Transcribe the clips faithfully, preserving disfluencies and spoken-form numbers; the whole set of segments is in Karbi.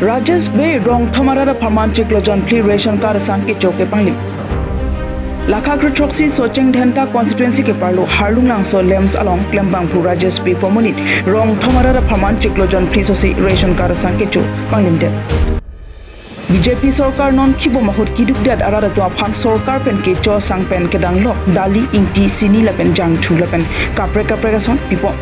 Rajesh Bey rong thom arat apharman chiklo jon phli ration card asang kecho kepanglim. Lakha kre throksi Socheng Dhenta constituency keparlo Harlung Langso LAMPS along klembangphu Rajesh Bey pu amonit rong thom arat apharman chiklo jon phli sosi ration card asang kecho panglimdet. B J P sorkar non kibom ahut kidukdet arat atum aphan sorkar pen kecho asang pen kedang lok, dali, ingti, sini lapen jangthu lapen kaprek kaprek ason pipon.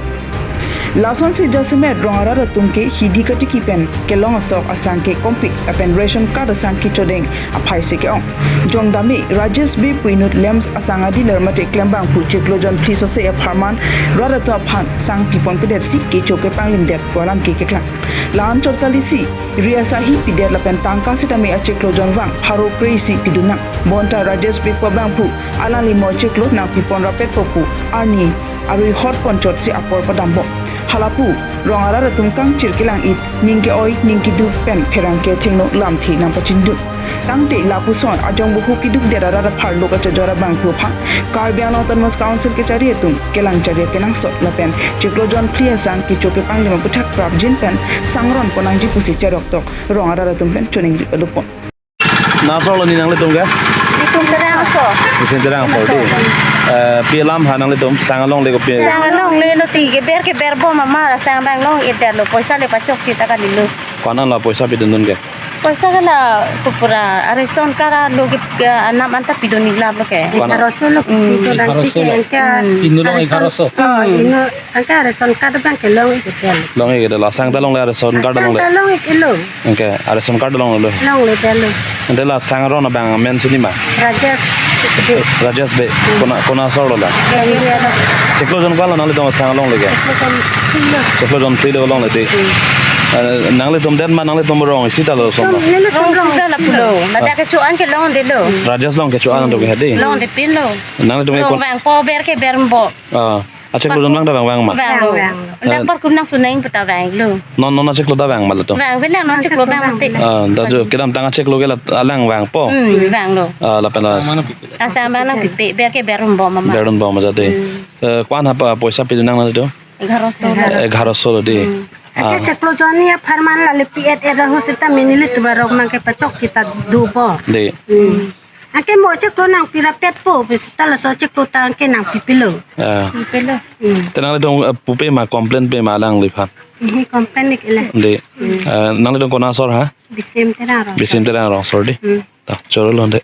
Lasonsi jasemet rong arat atum ke hidi katiki pen kelong asok asang ke kompik lapen ration card asang kechodeng aphai si ke-ong. Jongdame Rajesh Bey pu inut LAMPS asang a-dealer mate klembangphu chiklo jon phli sosi apharman rat atum aphan sang piponpedet si kecho kepanglimdet pu alam ke keklang. La-an chot kalisi ri asahi pidet lapen tangka sitame achiklo jon vang pharo kre-isi pidun nang. Bonta Rajesh Bey pu abangphu alangli mo chiklo nangpipon rapetpo pu arni arui hot ponchot si apor padambom. Halapu rong arat atum kangchir kelang-it, ning ke-oi ning keduk pen pherangke thengno lamthe nangpachindun. Tangte lapuson ajong bohu kidukdet arat apharlo kachojor abangphu aphan Karbi Anglong Autonomous Council kechari atum kelang chari kenangsot lapen chiklo jon phli asang kecho kepanglim aputhak prapjin pen sangron ponangji pusi cheroktok rong arat atum pen choningri padopon. Kona asor lo ni nanglitum ke? Nitum Terang asor. Nitum Terang asor, dei. Eh, pi alam ha nanglitum sang alongle kopi? Sang alongle lo, ti keber keber bom amat sang abang long-edet lo, poisa le pachokche ta kalilo. Ko-an lo poisa pidundun ke? Poisa ke la kopura, a-ration card lo ke, ke anam anta pidun-ik lap lo ke. Ko-an? Egaroso lo. Hmm. Pidun nang. Egaroso lo. Tiket ke. Hmm. Inut along ration, egaroso. Oh, inut. Anke ration card abang ke long-ik-edet. Long-ik-edet lo. Asang ta longle, ration card ta longle? Asang ta long-ik-et lo. Anke ration card longlo. Longledet lo. Ante la sang aron abang amen chini ma? Rajesh Bey. Rajesh Bey. Hmm. Kona, kona asor lo la? Bey, bey, bey. Chiklo jon ko-an lo nanglitum sang alongle ke? Chiklo jon phli lo. Chiklo jon phli lo longle, dei. Hmm. Eh, nanglitum det ma, nanglitum rong isi ta lo som lo? Nanglitum rong isi ta lapu lo. Ladak kecho-an ke longdet lo. Rajesh along kecho-an atum ke, dei. Longdet pin lo. Nanglitum rong ke vangpo, ber ke ber bom. Ah. Achiklo jon vang ta vang, vang ma? Vanglo. Vang, vang. Dak, eh, parkum nang suneng peta vanglo. Non, non achiklo ta vang ma latum? Vang, vanglo, non achiklo vang mati. Ah, dak jo kedamtang achiklo ke la alang vangpo. Hmm, vanglo. Ah, lapen la. Asang abang nangpipe, ber ke ber bom amat. Ber bom amat, dei. Hmm. Eh, ko-an ha pa poisa pidun nang nanglitum? Egaroso. Egaroso lo, dei. Hmm. Ah. Anke chiklo jon ni apharman la le pi-et era hu seta mini le tubarok mang ke pachokche ta dopo. Dei. Hmm. Anke mo chiklo nangpi rapetpo, pu seta laso chiklo ta anke nangpipe lo. Ah. Pipe lo. Hmm. Te nanglitum, eh, pupe ma, complain pe ma alangliphan? Ehe, complain-ik-et lo. Dei. Hmm. Eh, nanglitum kona asor ha? Bisim Terang rong. Bisim Terang rong asor, dei. Hmm. Ta, choro lo, dei.